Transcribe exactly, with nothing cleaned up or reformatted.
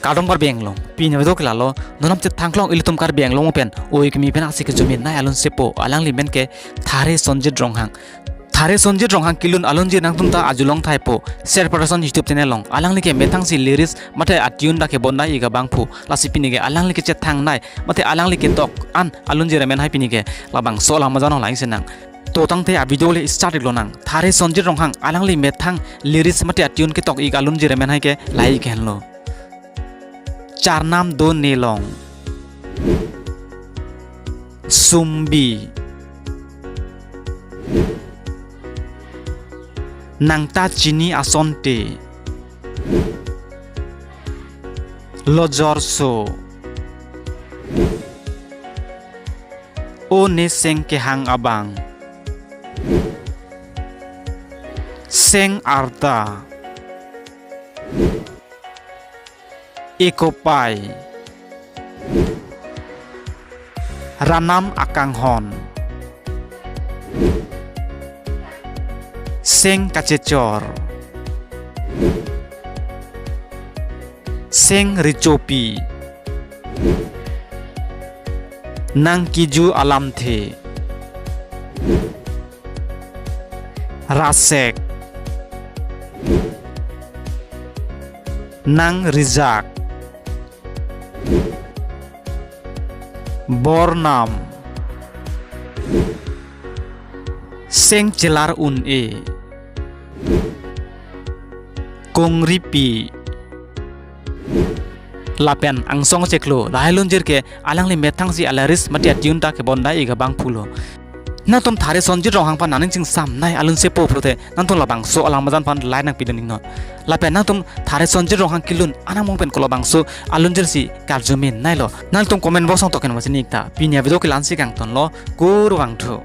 Kardom Karbi Anglong, pini video ke lalo, non nam chethang klong ilitum Karbi Anglong pen, oi kimi pen asi kejumin nai alun sepo, alangli men ke Thare Sonjit Ronghang. Thare Sonjit Ronghang kelun alunjir nangtum ta arjulong thaipo, Chairperson YouTube channel along, alangli ke methang si lyrics, mate a-tune ta kebon dai ik abangphu, lasi pini ke alangli kechethang nai, mate alangli ketok an alunjir amen hai pini ke, labangso alam ajan along lang-ik sinang. To tangte a video le start ik lonang. Thare Sonjit Ronghang alangli methang lyrics mate a-tune ketok ik alunjir amen hai ke la-ik henlo. Charnam do nelong. Sumbi. Nangta chini asonte. Lojorso. O ne seng kehang abang. Seng arta. Ekopai. Ranam akanghon. Seng kachechor. Seng richopi. Nang kiju alamthe. Rasek. Nang rijak. Bornam. Seng chelar un-e. Kongripi. Lapen angsong chiklo, lahai alunjir ke alangli methang si a-lyrics mate a-tune ta kebon dai ik abangphu lo. Nangtum Thare Sonjit Ronghang aphan nangning chingsam nai alun sepo pulote, nangtum labangso alam ajan aphan like nangpidun iknon. Lapen nangtum Thare Sonjit Ronghang kelun anamong pen ko labangso alunjir si karjumin nai lo, nangtum comment box along token masi nik ta. Pini a video ke la-an si kangton lo, kurvangthu.